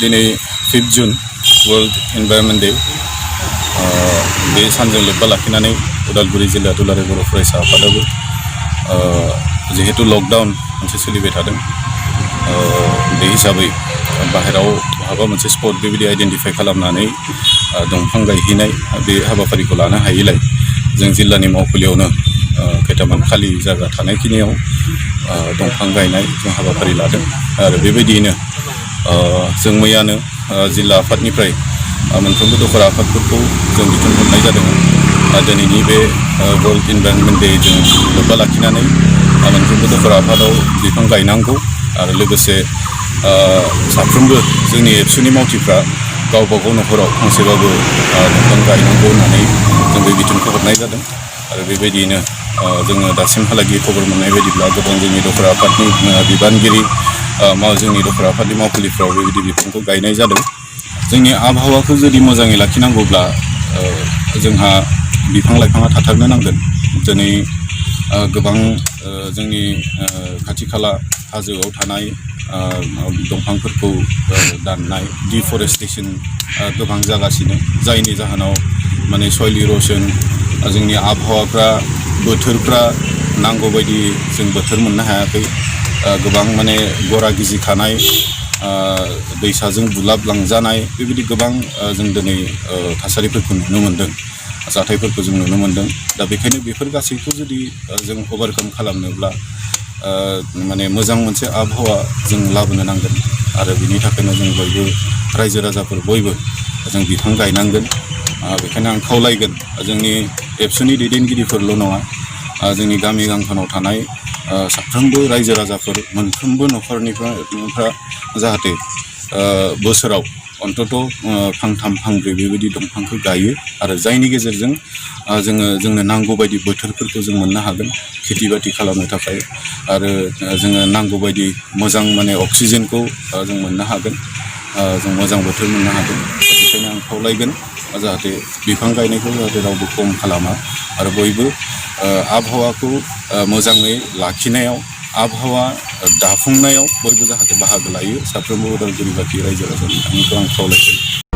दिनै 5 June world environment day बे सानजों लोब्बा लाखिनानै उदालगुरि जिल्ला दुलाराय बर' फरायसा आफादाबो जिहेतु लकडाउन मोनसे सोलिबाय थादों बे हिसाबै बाहेराव बहाबा मोनसे स्पट बेबायदि आइडेन्टिफाइ खालामनानै दंफां गायहैनाय बे हाबाफारिखौ लानो हायैलाय जों जिल्लानि मावखुलियावनो खैथामान खालि जायगा थानायखिनियाव दंफां गायनाय जों हाबाफारि लादों आरो बेबायदियैनो जों मैयानो जिल्ला आफादनिफ्राय मोनफ्रोमबो दखरा आफादफोरखौ जों बिथोन हरनाय जादों दिनैनि बे वर्ल्ड इनभाइरनमेन्ट डे जों लोब्बा लाखिनानै मोनफ्रोमबो दखरा आफादाव बिफां गायनांगौ आरो लोगोसे साफ्रोमबो जोंनि एबसुनि मावथिफ्रा गावबा गाव न'खराव फांसेबाबो दंफां गायनांगौ होननानै जों बे बिथोनखौ हरनाय जादों आरो बेबायदियैनो जोङो दासिमहालागै खबर मोननाय बायदिब्ला गोबां जोंनि दखरा आफादनि बिबानगिरि जोंनि दखरा आफादनि मावखुलिफ्राव बेबायदि बिफांखौ गायनाय जादों जोंनि आबहावाखौ जुदि मोजाङै लाखिनांगौब्ला जोंहा बिफां लाइफाङा थाथारनो नांगोन दिनै गोबां जोंनि खाथि खाला हाजोआव थानाय दंफांफोरखौ दाननाय डिफरेस्टेसन गोबां जागासिनो जायनि जाहोनाव माने सयल इर'सन जोंनि आबहावाफ्रा बोथोरफ्रा नांगौ बायदि जों बोथोर मोननो हायाखै गोबां माने गरा गिजिखानाय दैसाजों बुलाबलांजानाय बेबायदि गोबां जों दिनै थासारिफोरखौ नुनो मोन्दों जाथायफोरखौ जों नुनो मोन्दों दा बेखायनो बेफोर गासैखौ जुदि जों अभारकाम खालामनोब्ला माने मोजां मोनसे आबहावा जों लाबोनो नांगोन आरो बिनि थाखायनो जों बयबो रायजो राजाफोर बयबो जों बिफां गायनांगोन बेखायनो आं खावलायगोन जोंनि एबसुनि दैदेनगिरिफोरल' नङा जोंनि गामि गांखनाव थानाय साफ्रोमबो रायजो राजाफोर मोनफ्रोमबो न'खरनिफ्रा जाहाथे बोसोराव अन्तत फांथाम फांब्रै बेबायदि दंफांखौ गायो आरो जायनि गेजेरजों जोंनो नांगौ बायदि बोथोरफोरखौ जों मोननो हागोन खेथि बाथि खालामनो थाखाय आरो जोङो नांगौ बायदि मोजां माने अक्सिजेनखौ जों मोननो हागोन जों मोजां बोथोर मोननो हागोन बेखायनो आं खावलायगोन जाहाथे बिफां गायनायखौ जाहाथे रावबो खम खालामा आरो बयबो आबहावाखौ मोजाङै लाखिनायाव आबहावा दाफुंनायाव बयबो जाहाथे बाहागो लायो साफ्रोमबो उदालगुरिबासि रायजो राजानि आं खावलायगोन।